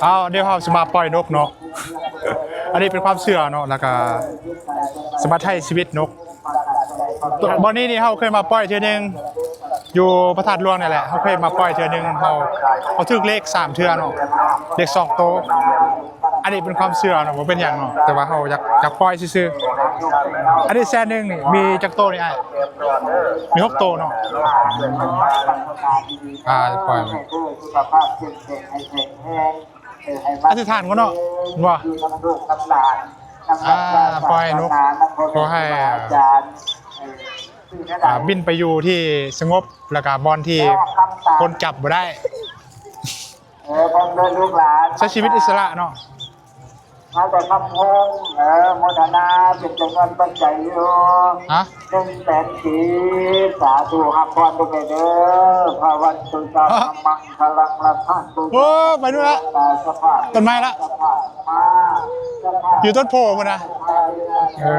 ເອົາ ດຽວເຮົາຊິມາປ່ອຍນົກເນາະ ອັນນີ້ເປັນຄວາມເຊື່ອເນາະ ແລ້ວກະຊິມາໄຖ່ຊີວິດນົກ. ບ່ອນນີ້ນີ້ເຮົາເຄີຍມາປ່ອຍເທື່ອໜຶ່ງ ຢູ່ພະທາດຫຼວງນີ້ແຫຼະ ເຮົາເຄີຍມາປ່ອຍເທື່ອໜຶ່ງ ເຮົາ ເຮົາຖືກເລກສາມເທື່ອເນາະ ເລກສອງໂຕ. ອັນນີ້ເປັນຄວາມເຊື່ອເນາະ ບໍ່ເປັນຫຍັງເນາະ ແຕ່ວ່າເຮົາຢາກ ຢາກປ່ອຍຊື່ໆ. ອັນນີ້ແສນໜຶ່ງນີ້ ມີຈັກໂຕນີ້ອ້າຍ? ມີຫົກໂຕເນາະ. ອ່າ ປ່ອຍ ອະທິຖານກ່ອນເນາະ ແມ່ນບໍ່? ອ່າ ປ່ອຍນົກ ຂໍໃຫ້ ອ່າ ອ່າ ບິນໄປຢູ່ທີ່ສະຫງົບ ແລ້ວກະບ່ອນທີ່ຄົນຈັບບໍ່ໄດ້ ເອີ ເບິ່ງເດີລູກຫຼານ ໃຊ້ຊີວິດອິດສະຫຼະເນາະ. ມາແຕ່ຄຳໂຮງ ເອີ ໂມທະນາເປັນຈຳນວນປັດໄຈຢູ່ ຮະ? ໜຶ່ງແສນກີບ ສາທຸ ຮັບພອນເດີ ພະວັນຕຸ ສະພະມັງຄະລັງ ລັກຂັນຕຸ ໂອ້ ໄປນູ້ນລະ ສະພະ ຕົ້ນໄມ້ລະ ສະພະມາ ຢູ່ຕົ້ນໂພພຸ້ນນະ ເອີ.